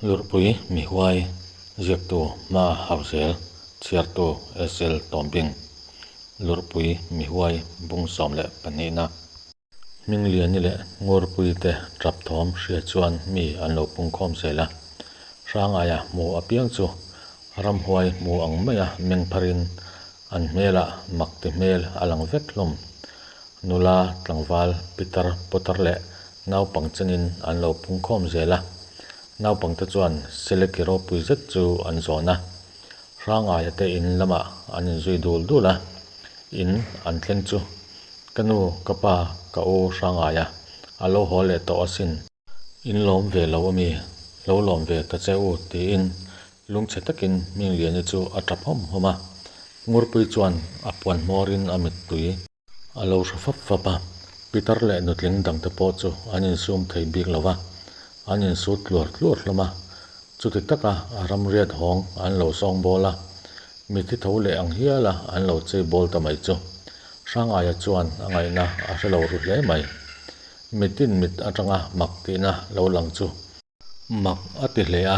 Lurhpui Mihuai ziaktu Hma Hauzel chhiartu SL Tawmbing Lurhpui Mihuai bung 12 na. Hmingliani leh Ngurpui te tap thawm hria chuan mi an lo pungkhawm zel a. Hrangaia hmu apiang chu ramhuai hmu ang maia meng pharin an hmelah mak ti hmel a lang vek hlawm. Nula, tlangval, pitar, putar leh naupang chenin an lo pungkhawm zel a. Naupangte chuan Seleki ropui zet chu an zawn a. Hrangaia te in lamah an inzui dul dul a, in an thleng chu Ka nu, ka pa, ka u Hrangaia a lo haw leh tawh asin. In lawm ve lo ami? Lo lawm ve ta che u tiin lungchhe takin Hmingliani chu a tap hawm hawm a. Ngurpui chuan a puan hmawrin a mittui. A lo hre fap fap a, pitar leh nutling dangte pawh chu an insum thei bik lo va, an insut tluar tluar hlawm a. Chuti taka a ramriat hawng an lo sawng bawl a, mithi tho leh ang hiala an lo chei bawl ta mai chu Hrangaia chuan a ngaihna a hre lo ru hle mai. Mitin mit atanga mak tihna lo lang chu Mak a ti hle a,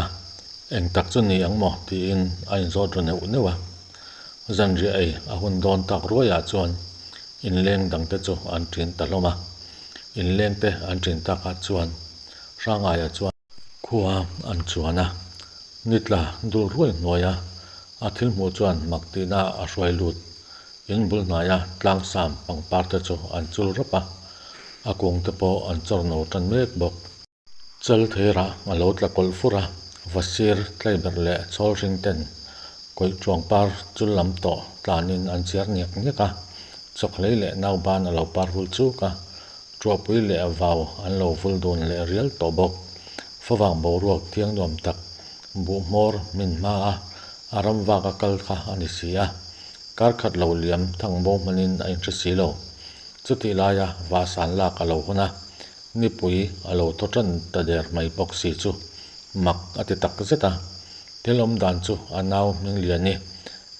eng tak chu ni ang maw tiin a inzawt ru neuh neuh a. Zanriah ei a hun dawn tak ruaiah chuan inleng dangte chu an ṭin ta hlawm a. Inlengte an ṭin takah chuan Hrangaia chuan khua an chuan a, nitla dul ruai hnuaia a thil hmuh chuan mak tihna a hruai lut. In bul hnaia tlangsam pangpar te chu an chul rawp a, a kung te pawh an chawr no tan mek bawk. Chal theirah a lo tla kawlh fur a, vasir tlaiberh leh chhawl hring ten kawih chuang par chul lam tawh tlanin an chiar niak niak a, chawkhlei leh nauban a lo par vul chuk a, tuahpui leh vau an lo vul dun leh rial tawh bawk. Favang boruak thiang nuam tak buh hmawr hmin hma a, a ram vak a kal kha a ni si a, kar khat lo liam thang bo hmanin a inhre si lo. Chutih laia vahsan lak a lo hun a, Nipui a lo thaw tan ta der mai bawk si chu mak a ti tak zet a. Thil awm dan chu a nau Hmingliani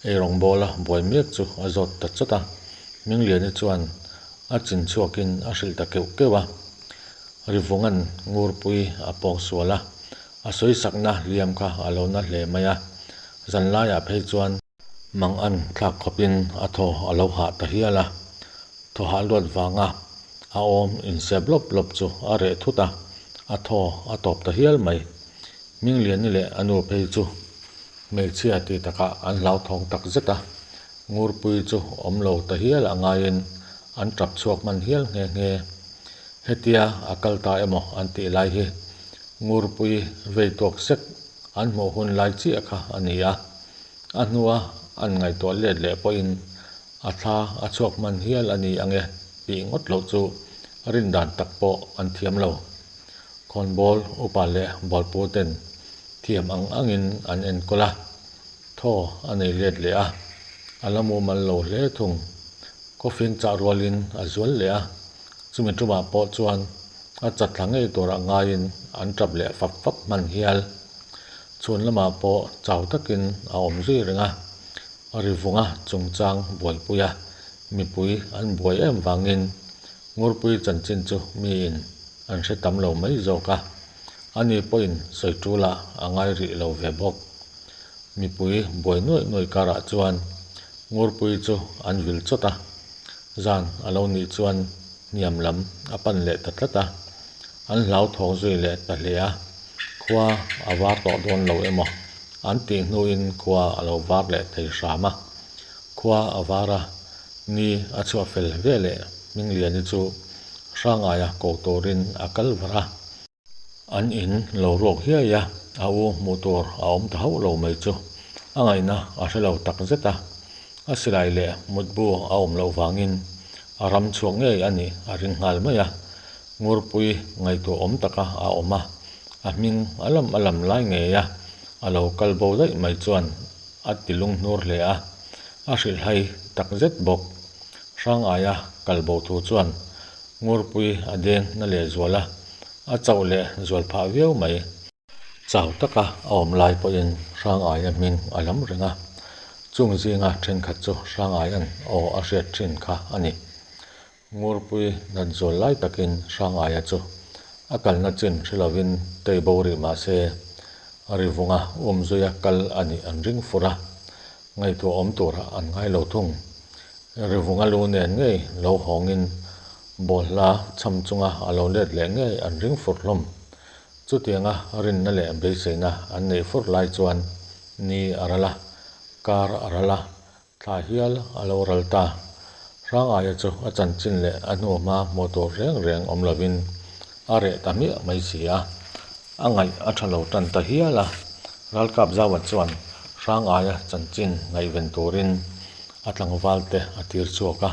eirawng bawla buai mek chu a zawt ta chawt a. Hmingliani chuan a chin chhuakin a hrilh ta keuh keuh a. Rivunga'n Ngurpui a pawng sual a, a sawisakna hliam kha a lo na hle mai a. Zanlaiah phei chuan. Mang an thlak khawpin a thaw a lo hah ta hial a, thaw hah luat vanga a awm insep lawp lawp chu a reh thut a, a thaw a tawp ta hial mai. Hmingliani leh a nu phei chu hmeichhia ti takah an hlauthawng tak zet a, Ngurpui chu awm lo ta hial a ngaiin an tap chhuak hman hial nghe nghe. Hetia a kal ta emaw an tih lai hi Ngurpui vei tuak sek an hmuh hun lai chiah kha a ni a. A hnua an ngaihtuah let leh pawhin a thla a chhuak hman hial a ni ang e tih ngawt loh chu rin dan tak pawh an thiam lo. Khawnbawl upa leh bawlpu ten thiam ang angin an enkawl a, thaw a nei let leh a, a la mumal lo hle thung. Coffin chah rualin a zual leh a, chumi tumah pawh chuan a chatthla ngei turah ngaiin an tap leh fap fap hman hial. Chhun lamah pawh chau takin a awm zui reng a, Rivunga chungchang buaipui a, mipui an buai em vangin Ngurpui chanchin chu miin an hre tam lo mai zawk a, ani pawhin sawi tulah a ngai rih lo ve bawk. Mipui buai nuaih nuaih karah chuan Ngurpui chu an vil chawt a, zan a lo nih chuan hniam lam a pan leh ta tlat a, an hlauthawng zui leh ta hle a, khua a var tawh dawn lo emaw an tih hnuin khua a lo var leh thei hram a, khua a var a, ni a chhuah fel ve leh Hmingliani chu Hrangaia ko turin a kal var a. An in lo ruak hiai a, a u hmuh tur a awm ta hauh lo mai chu a ngaihna a hre lo tak zet a. A silai leh mutbu a awm loh vangin a ram chhuak ngei a nih a ring nghal mai a. Ngurpui ngaihtuah awm taka a awm a, a hming a lam a lam lai ngei a, a lo kal bo daih mai chuan a ti lunghnur hle a, a hrilhhai tak zet bawk. Hrangaia kal bo thu chuan Ngurpui a deng na leh zual a, a chauh leh zual phah viau mai. Chau taka a awm lai pawhin Hrangaia hming a lam reng a, chung zinga thenkhat chu Hrangaia'n aw a hriat thin kha a ni. Ngurpui nat zual lai takin Hrangaia chu a kalna chin hre lovin tei bo rih mah se. Rivunga umzuia kal a nih an ring fur a, ngaihtuah awm turah an ngai lo thung. Rivunga lu nen ngei lo hawngin bawlhla cham chunga a lo let leh ngei an ring fur hlawm. Chutianga rinna leh beiseina an neih fur lai chuan ni a ral a, kar a ral a, Thla hial a lo ral ta. Hrangaia chu a chanchin leh a hnu hma hmuh tur reng reng awm lovin a reh ta hmiah mai si a. A ngaih a tha lo tan ta hial a. Ralkap Zaua chuan Hrangaia chanchin ngaihven turin a tlangval te a tir chhuak a.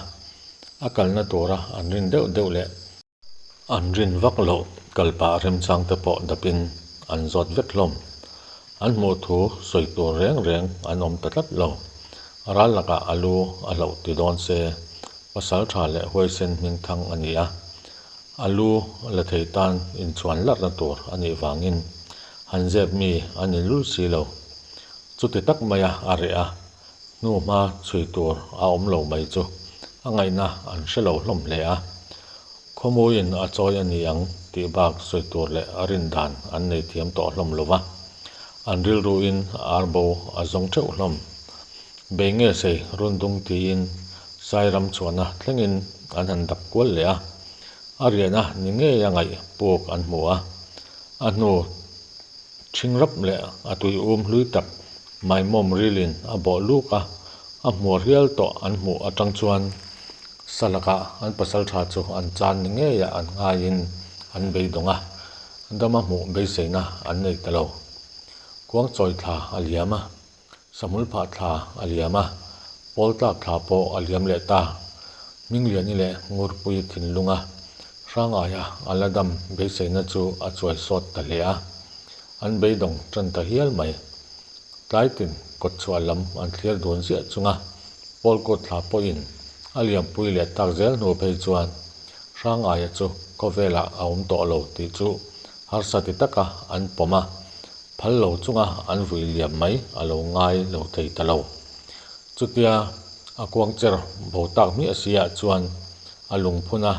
A kalna tura an rin deuh deuh leh An rin vak loh kalpah remchang te pawh dapin an zawt vek hlawm. An hmuh thu sawi tur reng reng an awm ta tlat lo. Ral lakah a lu a hloh ti dawn se, pasal tha leh huaisen hming thang a ni a. A lu la thei tan inchhuan larhna tur a nih vangin han zep mi a ni lul si lo. Chuti tak maia a reh a, Hnu hma chhui tur a awm lo mai chu a ngaihna an hre lo hlawm hle a. Khawmuiin a chawi a ni ang tih bak sawi tur leh a rin dan an nei thiam tawh hlawm lo va. An rilruin ar bo a zawng theuh hlawm. Bei nge sei rundung tiin Sairam chhuahna thlengin an han dap kual leh a. A riahna ni ngei a ngaih puk an hmu a. A hnu Ṭhing rap leh a tui um hlui tak maimawm rilin a bawh luk a, a hmuar hial tawh an hmuh aṭang chuan sa lakah an pasalṭha chu an chan ni ngeiah an ngaiin an beidawng a, dama hmuh beiseina an nei ta lo. Kuangchawi thla a liam a. Sahmul phah thla a liam a, pawl tlak thla pawh a liam leh ta. Hmingliani leh Ngurpui thinlunga Hrangaia a la dam beiseina chu a chuai sawt ta hle a, an beidawng tan ta hial mai. Tlaitin kawtchhuah lam an thlir dun ziah chunga pawl kut thla pawhin a liampui leh tak zel hnu phei chuan Hrangaia chu khawvelah a awm tawh lo tih chu harsa ti taka an pawm a, Phal lo chunga an vui liam mai a lo ngai lo thei ta lo. Chutia a kuang cher bo tak hmiah si ah chuan a lungphun a,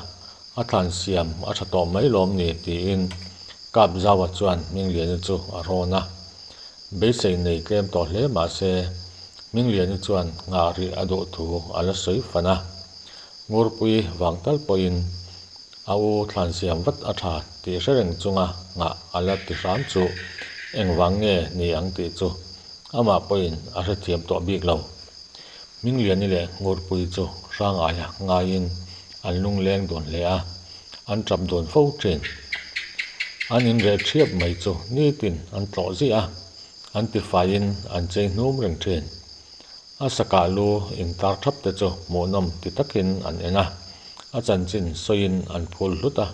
a thlan siam a tha tawh mai lawm ni tiin Kap Zaua chuan Hmingliani chu a rawn a. Beisei nei tlem tawh hle mah se Hmingliani chuan nghah rih a duh thu a la sawi fan a. Ngurpui vang tal pawhin A u thlan siam vat a tha tih hre reng chunga nghah a la ti hram chu engvang nge ni ang tih chu amah pawhin a hrethiam tawh bik lo. Hmingliani leh Ngurpui chu Hrangaia ngaiin an lungleng dun hle a, an tap dun fo thin. An inreh thiap mai chu nitin an tlawh ziah a, an tifaiin an chei hnum reng thin. A sakah lu intar thap te chu hmuhnawm ti takin an en a, a chanchin sawiin an phul hlut a,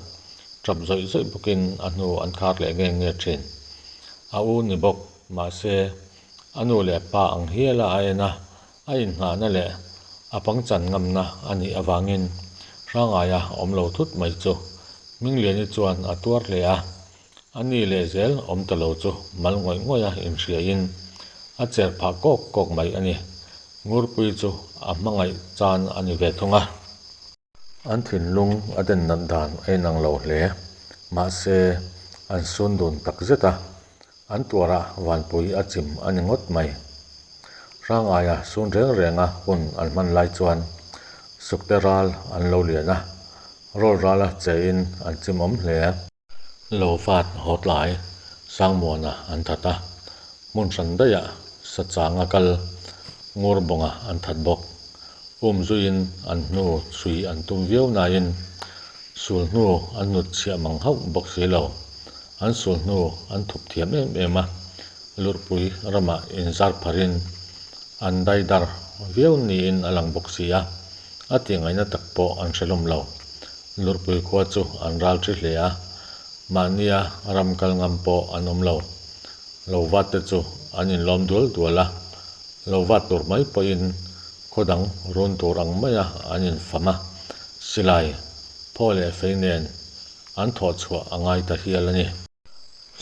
tap zawih zawih bawkin a hnu an khar leh nge nge thin. A u ni bawk, mahse, a nu leh pa ang hiala a en a, a inngahna leh a pangchan ngamna a nih avangin Hrangaia awm lo thut mai chu Hmingliani chuan a tuar hle a, A ni leh zel awm ta lo chu mal ngawih ngawih a inhriain a cher phah kawk kawk mai a ni. Ngurpui chu a hmangaih chan a ni ve thung a. An thinlung a den nat dan a inang lo hle. Mahse, an sun dun tak zet a, an tuarah vanpui a chim a ni ngawt mai. Hrangaia sun reng renga hun an hman lai chuan sukte ral an lo lian a, rawl rala chein an chimawm hle. Lo vat haw tlai Sangmuana an that a, hmun hran daihah Sachanga kal Ngurbawnga an that bawk. Um zuiin an hnu chhui an tum viau nain sul hnu an hnut chhiah mang hauh bawk si lo. An sul hnu an thup thiam em em a, lurhpui ramah inzar pharin an daidar viau niin a lang bawk si a, a tihngaihna tak pawh an hre hlawm lo. Lurhpui khua chu an ral thi hle a, mahnia ram kal ngam pawh an awm lo. Lo vat te chu an inlawm dual dual a, lo vat tur mai pawhin khaw dang run tur ang maia an infam a, silai, phaw leh fei nen an thawh chhuah a ngai ta hial a ni.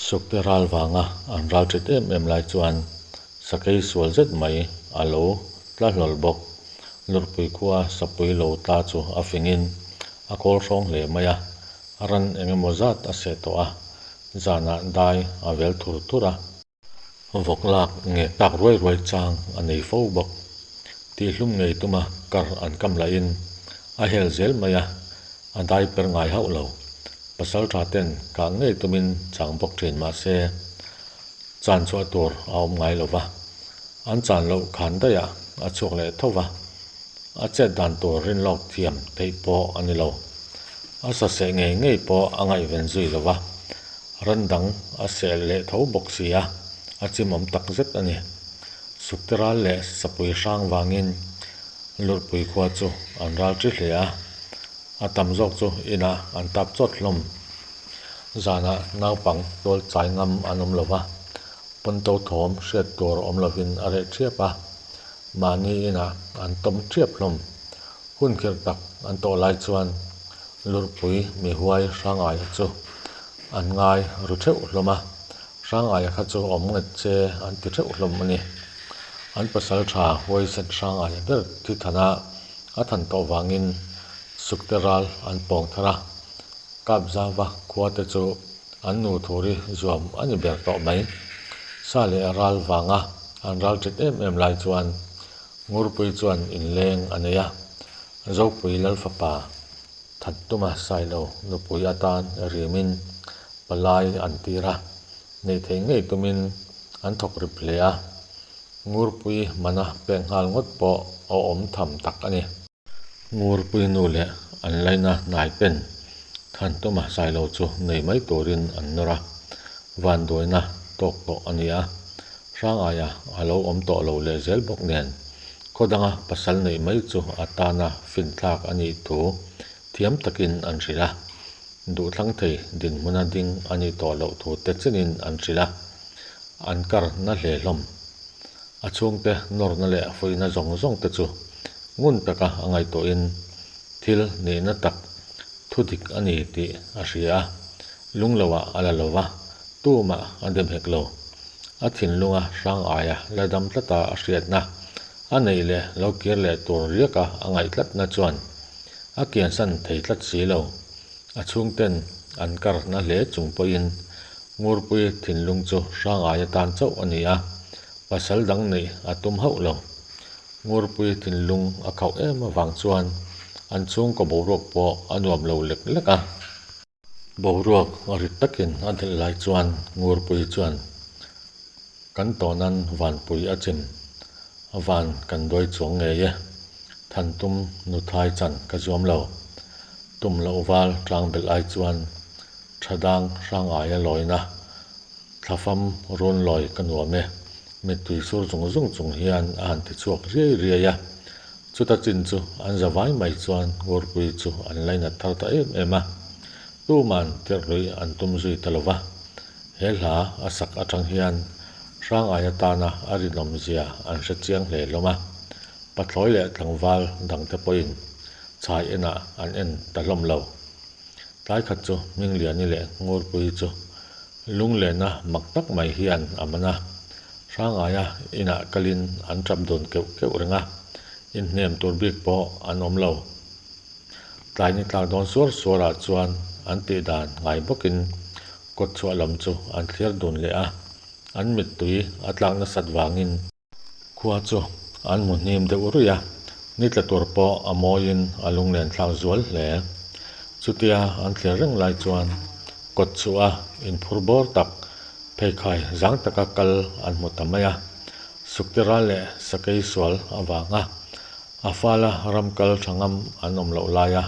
Sukte ral vanga an ral ṭit em em lai chuan sakei sual zet mai a lo tla hlawl bawk. Lurhpui khua sapui lo tla chu a fingin a kawl hrawng hle mai a, ran eng emaw zat a seh tawh a, zanah dai a vel thur thur a. Vawk lak ngek tak ruai ruai chang a nei fo bawk. Tihhlum ngei tuma kar an kam lahin a hel zel mai a, a dai per ngai hauh lo. Pasal tha ten kah ngei tumin chang bawk thin mah se chan chhuah tur a awm ngai lo va, an chan loh khan daihah a chhuak leh tho va, a chet dan tur rinlawk thiam theih pawh a ni lo. A sa seh ngei ngei pawh a ngaihven zui lo va, ran dang a seh leh tho bawk si a, a chimawm tak zet a ni. Sukte ral leh sapui hrang vangin Lurhpui khua chu an ral ṭi hle a, a tam zawk chu inah an tap chawt hlawm. Zanah naupang tual chai ngam an awm lo va, pawnto thawm hriat tur awm lovin a reh ṭhiap a, mahni inah an tawm ṭhiap hlawm. Hun khirh tak an tawh lai chuan Lurhpui mihuai Hrangaia chu an ngai ru theuh hlawm a, Hrangaia kha chu awm nget che an ti theuh hlawm a ni. An pasal tha huaisen Hrangaia ber thi thana a than tawh vangin Sukte ral an pawng thar a, Kapzava khua te chu an nu thuri zuam a ni ber tawh mai. Sa leh ral vanga an ral ṭit em em lai chuan Ngurpui chuan inleng a nei a, Zopui Lalfapa Thattuma Sailo nupui atan rimin palai an tir a, neih theih ngei tumin an thawk rip hle a, Ngurpui mana pek nghal ngawt pawh a awm tham tak a ni. Ngurpui nu leh an laina hnai pen Thantuma Sailo chu nei mai turin an nawr a, vanduaina tawk tawh a ni a, Hrangaia a lo awm tawh lo leh zel bawk nen, khaw danga pasal neih mai chu a tana finthlak a nih thu thiam takin an hrilh a, duhthlang thei dinhmuna ding a nih tawh loh thu te chenin an hrilh a, an kar na hle hlawm. A chhungte nawrna leh fuihna zawng zawng te chu ngun taka a ngaihtuahin thil nihna tak thu dik a ni tih a hria a, lungloah a la lo va, tumah a dem hek lo. A thinlunga hrang aia la dam tlata a hriatna a neih leh lo kir leh tur riaka a ngaih tlatna chuan a kiansan thei tlat si lo. A chhungten an karna hle chung pawhin Ngurpui thinlung chu hrang aia tan chauh a ni a, pasal dang neih a tum hauh lo. Ngurpui thinlung a khauh em avang chuan an chhungkaw boruak pawh a nuam lo lek lek a. Boruak a rit takin a delh lai chuan Ngurpui chuan kan tawnan vanpui a chim, a van kan duai chuang ngei e, Thantum nuthai chan ka zuam lo. Tum loh val tlang belh ai chuan thadang hrang aia lawina thlafam run lawi ka nuam e, mittui sur zung zung chung hian a han ti chhuak riai riai a. Chuta chin chu an za vai mai chuan Ngurpui chu an lainat thar ta em em a, tuman tirhlui an tum zui ta lo va. He hla a sak atang hian Hrangai atana a rinawmzia an hre chiang hle hlawm a, pathlawi leh tlangval dangte pawhin chhai enah an en ta hlawm lo. Tlai khat chu Hmingliani leh Ngurpui chu lunglena mak tak mai hian a man a, Hrangaia inah kalin an tap dun keuh keuh reng a, inhnem tur bik pawh an awm lo. Tlai ni tlak dawn suar suarah chuan an tih dan ngai bawkin kawt chhuah lam chu an thlir dun leh a, an mittui a tlak nasat vangin. Khua chu an hmu hnim deuh ruih a, ni tla tur pawh a mawiin a lunglen thlak zual hle. Chutia an thlir reng lai chuan kawt chhuah a inphur bawr tak pheikhai zang taka kal an hmu ta mai a, Sukte ral leh sakei sual avanga a fala ram kal tha ngam an awm loh laia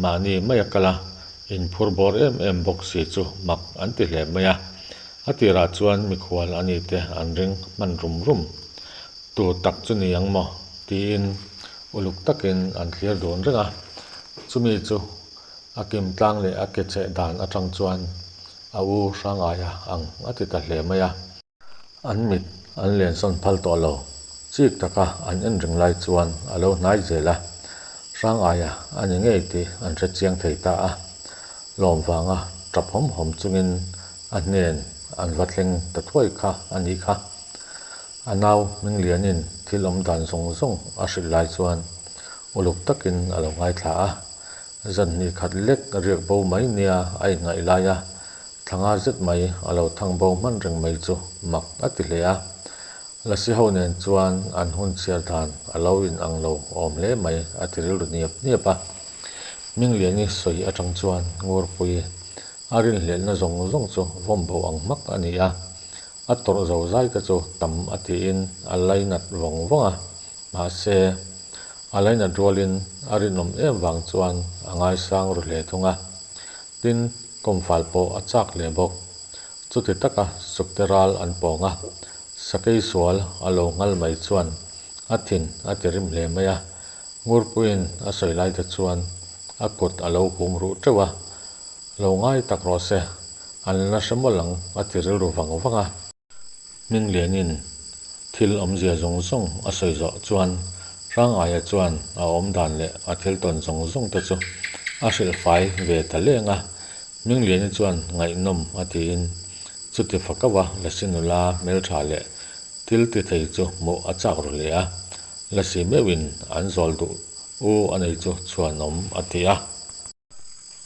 mahni maia kal a inphur bawr em em bawk si chu mak an ti hle mai a. A tirah chuan mikhual a ni te an ring hman rum rum. Tu tak chu ni ang maw? tiin uluk takin an thlir dun reng a. Chumi chu a kim tlang leh a ke cheh dan atang chuan a u Hrangaia ang a ti ta hle mai a. An mit an lensawn phal tawh lo. Chik taka an en reng lai chuan a lo hnai zel a, Hrangaia a ni ngei tih an hre chiang thei ta a. Lawm vanga tap hawm hawm chungin a hnen an va thleng ta thuai kha a nih kha. A nau Hminglianin thil awm dan zawng zawng a hrilh lai chuan uluk takin a lo ngaithla a, zan hnih khat lek riak bo mai nia a inngaih lai a. Thla nga zet mai a lo thang bo hman reng mai chu mak a ti hle a. Lasi ho nen chuan an hun chhiar dan a lo in ang lo awm hle mai a ti rilru niap niap a. Hmingliani sawi atang chuan Ngurpui a rinhlelhna zawng zawng chu vawm bo ang hmak a ni a. A tawrh zo zai te chu tam a tiin a lainat vawng vawng a, mahse a lainat rualin a rinawm em vang chuan a ngaisang ru hle thung a. Tin, kawmfal pawh a chak hle bawk. Chuti taka sukte ral an pawng a, sakei sual a lo nghal mai chuan a thin a ti rim hle mai a. Ngurpuiin a sawi lai te chuan a kut a lo hum ruh teuh a, Lo ngai tak rawh se, an la hre mawlh ang a ti rilru vang vang a. Hminglianin thil awmzia zawng zawng a sawi zawh chuan Hrangaia chuan a awm dan leh a thil tawn zawng zawng te chu a hrilh fai ve ta leng a. Hmingliani chuan ngaihnawm a tiin chuti fakauha Lasi nula hmeltha leh thil ti thei chu hmuh a chak ru hle a, Lasi meuhin an zawl duh u a nei chu chhuanawm a ti a.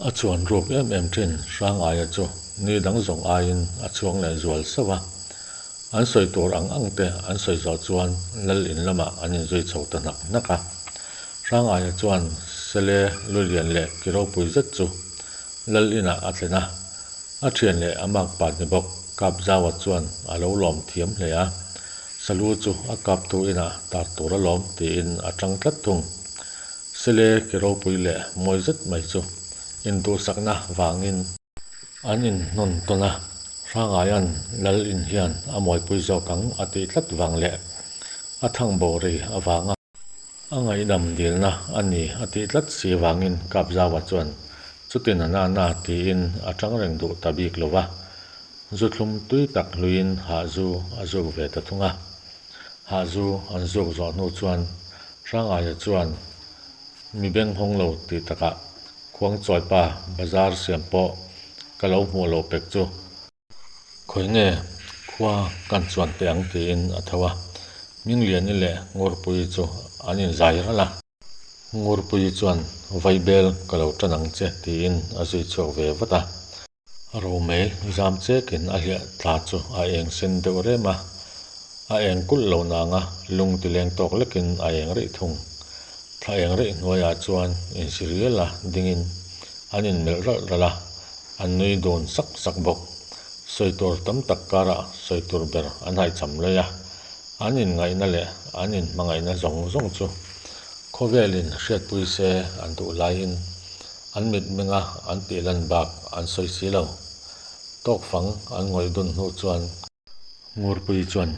A chuan ruk em em thin Hrangaia chu ni dang zawng aiin a chhuang leh zual sauh a. An sawi tur ang ang te an sawi zawh chuan lal in lamah an inzui chho ta hnak hnak a. Hrangaia chuan Sele Lulian leh ki ropui zet chu lal inah a thlen a. A thian leh a makpa ni bawk Kapzaua chuan a lo lawm thiam hle a. Salu chu a kaptu inah tar tur a lawm tiin a tang tlat thung. Sele ki ropui leh mawi zet mai chu induhsakna vangin an inhnawn tawn a, Hrangaia'n lal in hian a mawipui zawk ang a tih tlat vang leh a thangbo ri avanga a ngaihdam dilna a ni a tih tlat si vangin Kapzaua chuan chuti na na na tiin a tang reng duh ta bik lo va, zu thlum tui tak hluiin hahzu a zuk ve ta thung a. Hahzu an zuk zawh hnu chuan Hrangaia chuan mi beng hawng lo tih takah Khuangchawipa bazar siam pawh ka lo hmuh loh pek chu. Khawi nge khua kan chuan teh ang tiin a tho a, Mingliani leh Ngurpuii chu an inzai ralh a. Ngurpuii chuan Vaibel ka lo tan ang che tiin a zui chhuak ve vat a. Romei zam chekin a hliah tla chu a eng sen deuh rem a, a eng kulh lo nanga lung ti leng tawk lekin a eng reih thung. Thla eng reih hnuaiah chuan insi rial a dingin an inmelh ralh ralh a, an nui dun sak sak bawk. Sawi tur tam tak karah sawi tur ber an haihcham lawi a, an inngaihna leh an inhmangaihna zawng zawng chu khawvelin hriatpui se an duh laiin An mitmenga an tih lan bak an sawi si lo. Tawkfang an ngawih dun hnu chuan. Ngurpuii chuan,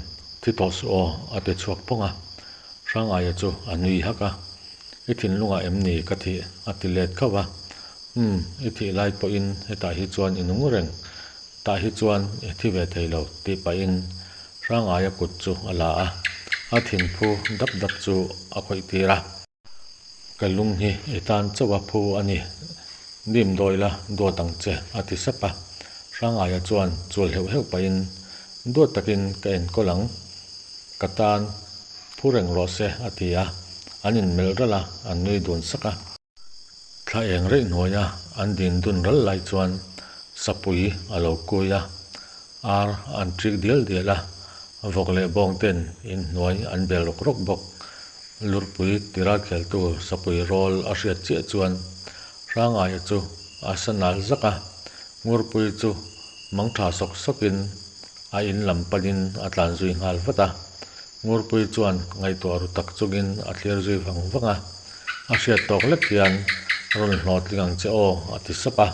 Thi tawh suh aw, a ti chhuak phawng a. Hrangaia chu a nui hak a. I thinlungah em ni ka thih? a ti let khauh a. Umm, i thih lai pawhin hetah hi chuan i nung reng. Tah hi chuan i thi ve thei lo, tih pahin Hrangaia kut chu a la a. A thinphu dap dap chu a khawih tir a. Ka lung hi i tan chauh a phu a ni, dim dawi la duat ang che a ti sap a. Hrangaia chuan chul heuh heuh pahin duat takin ka enkawl ang, ka tan phu reng rawh se a ti a, an inmelh ralh a, an nui dun sak a. Thla eng reih hnuaia an din dun ral lai chuan sapui a lo kui a, ar an ṭik dial dial a, vawk leh bawng ten inhnuai an bel rawk rawk bawk. Lurpui tira kheltu sapui rawl a hriat chiah chuan Hrangaia chu a sa nal zak a, Ngurpui chu mangtha sawk sawkin a in lam panin a tlan zui nghal vat a. Ngurpui chuan ngaihtuah ru tak chungin a thlir zui vang vang a, a hriat tawk lek hian rawn hlawhtling ang che aw a ti sap a.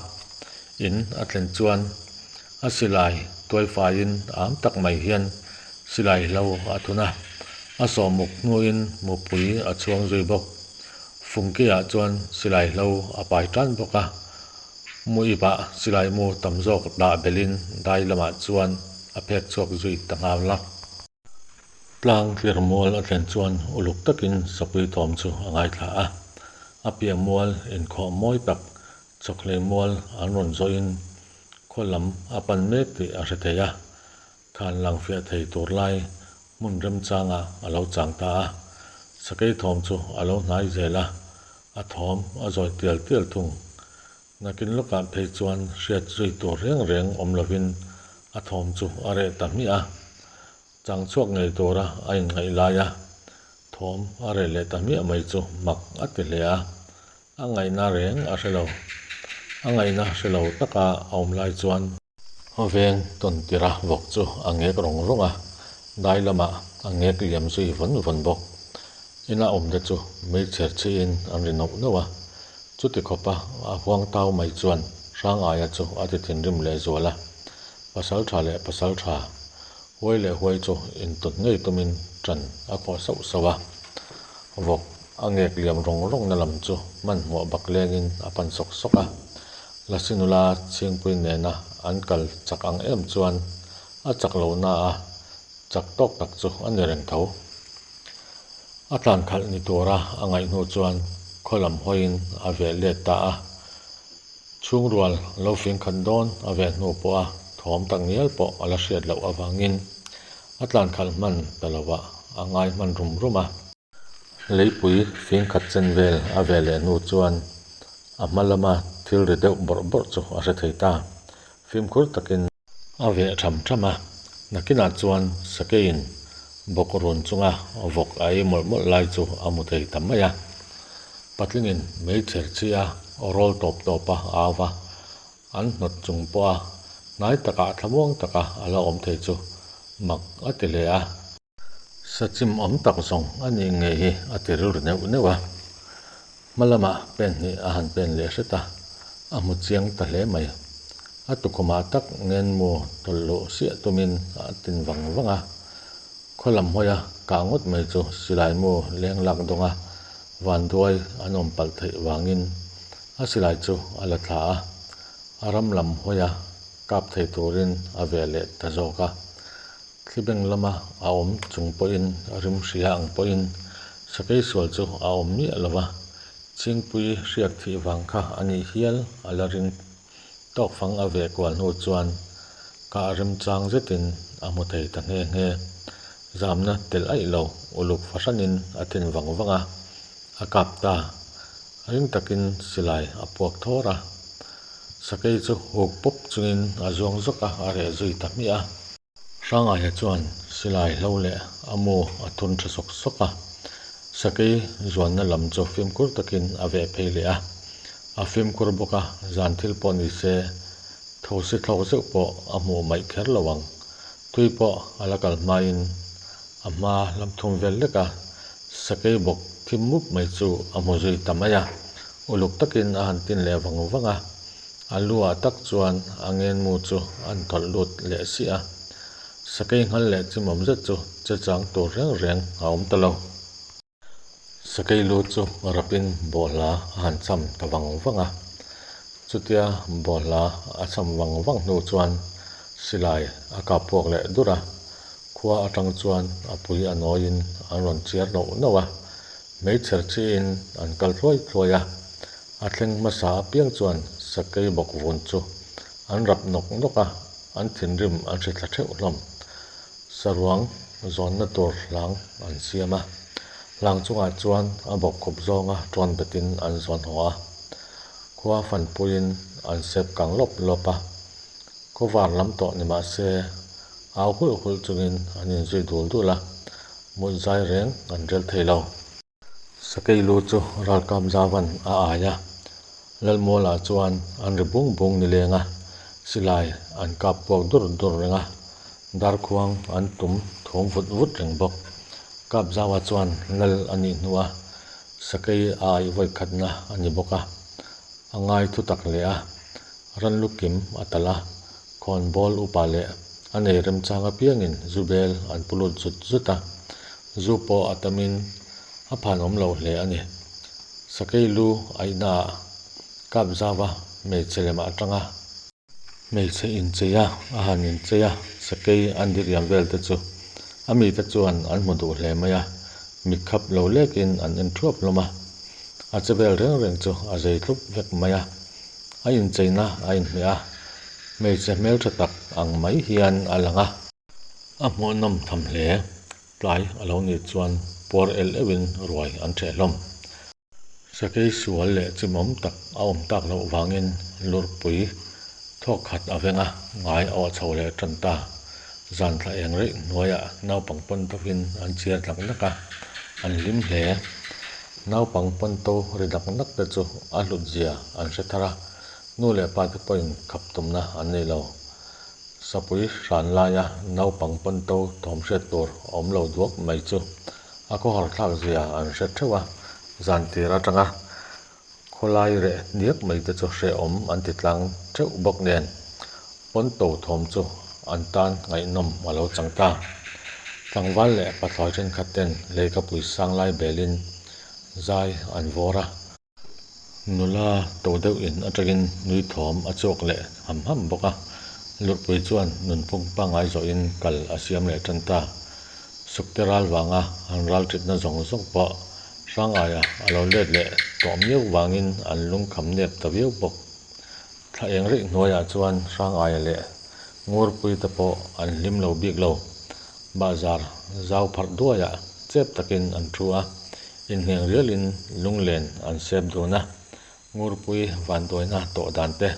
In a thlen chuan a silai tuai faiin am tak mai hian silai hlo a thun a, a sawhmuk hnuin mupui a chhuang zui bawk. Fungkeiah chuan silai hlo a pai tan bawk a, mu ipah silai mu tam zawk dah belhin dai lamah chuan a phek chhuak zui ta nghal a. Tlang tlir mual a thlen chuan uluk takin sapui thawm chu a ngaithla a, a piah mual inkhawh mawi tak Chawkhlei mual an rawn zawhin khaw lam a pan mek tih a hre thei a, khan lang fiah thei tur lai hmun remchangah a lo chang ta a. Sakei thawm chu a lo hnai zel a, a thawm a zawi tial tial thung. Nakin lawkah phei chuan hriat zui tur reng reng awm lovin a thawm chu a reh ta hmiah a. Chang chhuak ngei tura a inngaih laia thawm a reh leh ta hmiah mai chu mak a ti hle a, a ngaihna reng a hre lo. A ngaihna hre lo taka a awm lai chuan. Veng tawn tira vawk chu a ngek rawng rawng a, dai lamah a ngek liam zui vawn vawn bawk. Ina awmte chu meichher chhiin an ri nauh nauh a, chuti khawpa a huang tau mai chuan Hrangaia chu a ti thinrim lehzual a, pasal tha leh pasal tha Huai leh huai chu intawn ngei tumin ṭan a khawh sauh sauh a, vawk a ngek liam rawng rawngna lam chu hmanhmawh bak lengin a pan sawk sawk a. Lasi nula Chhingpui nena an kal chak ang em chuan a chak lohna a chak tawk tak chu a ni reng tho. A tlan khalh ni tura a ngaih hnu chuan khaw lam hawiin a veh let ta a. Chhungrual lo fing khat dawn a veh hnu pawha thawm tak ngial pawh a la hriat loh avangin a tlan khalh hman ta lovah a ngai hman rum rum a. Leipui fing khat chen vel a veh leh hnu chuan a hma lama thil ri deuh bawrh bawrh chu a hre thei ta. Fimkhur takin. A veh tham tham a, nakinah chuan sakeiin bawk run chunga vawk a ei mawlh mawlh lai chu a hmu thei ta mai a. Patlingin meichher chi a rawl tawp tawp a au va, an hnawt chung pawha hnai takah thlamuang taka a la awm thei chu mak a ti hle a. Sachim awm tak zawng a nih ngei hi a ti rilru neuh neuh a. Hma lamah pen hnih a han pen leh hret a, a hmu chiang ta hle mai. A tukhumah tak ngenmu tawlh luh siah tumin a tin vang vang a. Khaw lam hawia kah ngawt mai chu silaimu leng lak dawnga vanduai an awm palh theih vangin a silai chu a la thla a, a ram lam hawia kap thei turin a veh leh ta zawk a. Thlibeng lama a awm chung pawhin rim hria ang pawhin sakei sual chu a awm miah lo va, Chhingpui hriak thih vang kha a nih hial a la ring tawk fang a veh kual hnu chuan kah remchang zetin a hmu thei ta nghe nghe. Zamna telh aih lo uluk fahranin a thin vang vang a, a kap ta. Ring takin silai a puak thawr a, sakei chu huk pawp chungin a zuang zawk a, a reh zui ta hmiah a. Hrangaia chuan silai hlo leh a mu a thun tha sawk sawk a, sakei zuanna lam chu fimkhur takin a veh phei leh a. A fimkhur bawk a, zan thil pawh ni se thosi thlawk zeuh pawh a hmuh maih kher lo ang. Tui pawh a la kal hmain a hma lam thum vel lek a, sakei bawk thim mup mai chu a hmu zui ta mai a. Uluk takin a han tin leh vang vang a. A luah tak chuan a ngenmu chu an thawlh lut leh siah a, sakei nghal leh chimawm zet chu che chang tur reng reng a awm ta lo. Sakei lu chu rapin bawhhla a han cham ta vang vang a, chutia bawhhla a cham vang vang hnu chuan silai a kap puak leh dur a, khua atang chuan a pui a nawiin an rawn chiar nauh nauh a, hmeichher chiin an kal thluai thluai a. A thleng hmasa apiang chuan sakei bawk vun chu an rap nawk nawk a, an thinrim an hri thla theuh hlawm. Saruang zawnna tur hlang an siam a, hlang chungah chuan a bawk khup zawnga ṭawn betin an zawn haw a, khua fanpuiin an sep kang lawp lawp a, khawvar lam tawh ni mah se au hulh hulh chungin an inzui dul dul a, mut zai reng an rel thei lo. Sakei lu chu ralkap Zavan a ai a, Lalmualah chuan an ri bung bung ni leng a, silai an kap puak dur dur reng a, darkhuang an tum thum vut vut reng bawk. Kap Zaua chuan lal a nih hnu a, sakei a aih vawi khatna a ni bawk a, a ngai thu tak hle a, ranlu kim a talh a, khawnbawl upa leh a nei remchang apiangin zu bel an pu lut zut zut a. Zu pawh a tamin a phan awm lo hle a ni. Sakei lu aihnaah kap zauva hmeichhe lemah atanga hmeichhe inchei a, a han inchei a, sakei an diriam vel te chu a mite chuan an hmu duh hle mai a, mit khap lo lekin an en thuap hlawm a, a che vel reng reng chu a zei tlup vek mai a, a incheina a inhmeh a, hmeichhe hmeltha tak ang mai hian a lang a. A hmuhnawm tham hle. Tlai a lo nih chuan puar el euhin ruai an ṭheh hlawm. Sakei sual leh chimawm tak a awm tak loh vangin lurhpui thawk khat a veng a, ngai a awh chho leh tan ta. Zan thla eng reih hnuaiah naupang pawn tovin an chiar dak dak a, an hlim hle. Naupang pawn to ri dak dak te chu a hlut zia an hre thar a, nu leh pa te pawhin khap tumna an nei lo. Sapui hran laia naupang pawn to thawm hriat tur awm lo duak mai chu a khawhar thlak zia an hre theuh a, zan tir atanga khawlai reh hniak mai te chu hrehawm an ti tlang theuh bawk nen pawn to thawm chu an tan ngaihnawm a lo chang ta. Tlangval leh pathlawi thenkhat ten leikapui sang lai belin zai an vawr a. Nula to deuh in atangin nui thawm a chhuak leh ham ham bawk a, Lurhpui chuan nunphung pangngai zawhin kal a siam leh tan ta. Sukte ral vanga han ral titna zawng zawng pawh Hrangaia a lo let leh tawh miau vangin an lungkham nep ta viau bawk. Thla eng rih hnuaiah chuan Hrangaia leh Ngurpui te pawh an hlim lo bik lo. Bahzar zau pharh duaiah chep takin an thu a, inhneng rialin lunglen an sep dun a. Ngurpui vanduaina tawh dan te,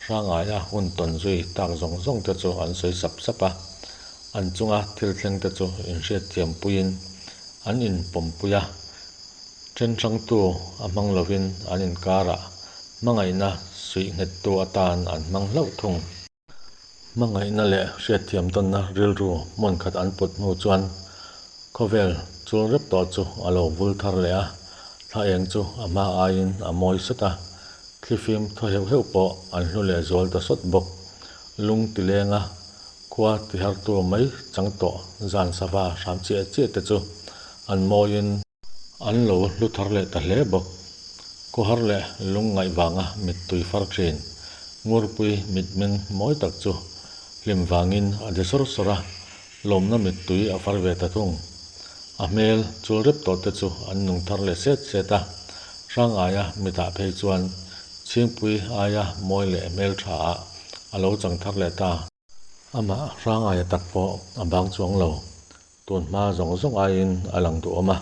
Hrangaia hun tawn zui tak zawng zawng te chu an sawi sap sap a. An chunga thil thleng te chu inhriatthiam puiin an inpawmpui a. Then hrangtu a hmang lovin an inkarah hmangaihna suih nghettu atan an hmang hlauh thung. Hmangaihna leh hriatthiam tawnna rilru hmun khat an put hnu chuan khawvel chul rep tawh chu a lo vul thar leh a, thla eng chu a hma aiin a mawi sawt a, thlifim thaw heuh heuh pawh an hlu leh zual ta sawt bawk. Lung ti lenga khua tihartu mai chang tawh zan sava hram chiah chiah te chu an mawiin, An lo hlu thar leh ta hle bawk. Khawhar leh lungngaih vanga mittui far thin. Ngurpui mitmeng mawi tak chu hlim vangin a de sawr sawr a, lawmna mittui a far ve ta thung. A hmel chul rep tawh te chu an nung thar leh set set a, Hrangaia mitah phei chuan Chhingpui aia mawi leh hmeltha ah a lo chang thar leh ta. Amah Hrangaia tak pawh a bang chuang lo. Tun hma zawng zawng aiin a lang duhawm a,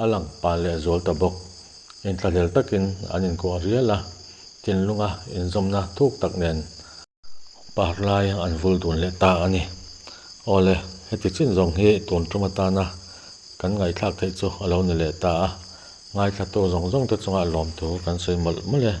a lang pal leh zual ta bawk. Inthlahlel takin an inkuah rial a, thinlunga inzawmna thuk tak nen par lai an vul dun leh ta a ni. Awle, heti chin zawng hi tun tum atana kan ngaihthlak theih chu a lo ni leh ta a, ngaithlatu zawng zawng te chunga lawmthu kan sawi mawlh mawlh e.